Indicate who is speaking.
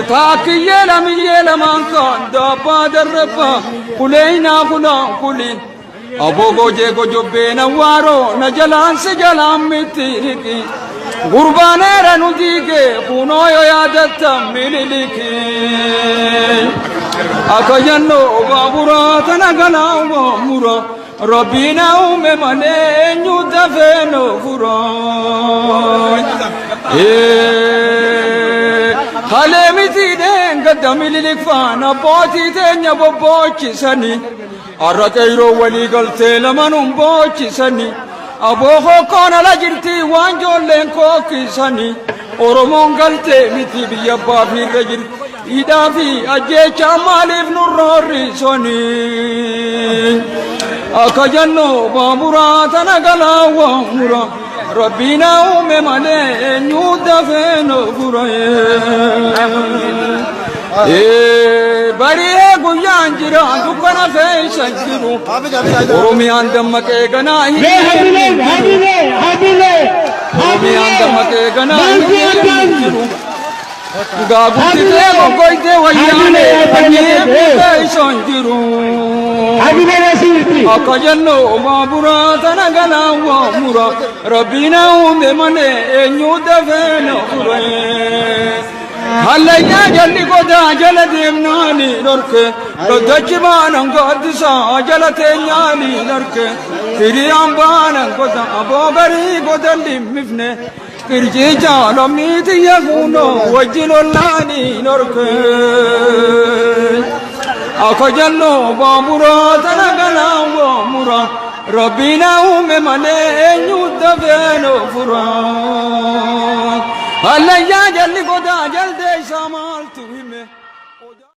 Speaker 1: Taakkiyyee lamiyyee lamaan kaan daabbaa darrabbaa kuleeynaa kulaan kuli. Aboo gojee gojobbee na waaroo na jalaan si jalaan mitti riqi. Gurbaan eera nu diige kunoo yoo yaadatta mililiki. Akka jannoo baaburaa tana galaa waamura. Rabbii na uume malee eenyu dafee nu fura. Kalee miti dheengadda mililik faana abbootii teenya bobboochisani. Har'a qeyroo walii galtee lamanuun boochisani. Aboo hokkoon ala jirti waan ijoolleen kookkisani. Oromoon galtee miti biyya abbaa fi irra jirti. Hidhaa fi ajjeechaa maaliif nurra horrisoni? Akka jennu baaburaa tana galaa waamura. Rabbii na uume malee eenyu dafee nu fura. Bari'ee guyyaan jira dukkana keessa jiru. Oromiyaan dammaqee ganaa hin
Speaker 2: Habilee, Habilee,
Speaker 1: Oromiyaan
Speaker 2: Habilee.
Speaker 1: dammaqee ganaa hin jiru. Dhugaa gudditee goggoytee wayyaanee sanyii keessa hin jiru.
Speaker 2: Habilee Nasiirti.
Speaker 1: Akka jennu baaburaa tana galaa waamura. Rabbiin uume malee eenyu dafee na fure. Hallayyaa jalli godaa jala deemnaani dhorke. Dhoddachi baanan gaaddisaa jala teenyaani dhorke. Hiriyaan baanan goda aboo garii goda limmifne. Qircicha lammii tiyya kunoo wajji lollaani dhorke. Akka jennu baaburaa tana galaa waamura. Rabbiin uume malee eenyu dafee nu fura. Hallayyaa jalli godaa jaldeessaa maaltu hime.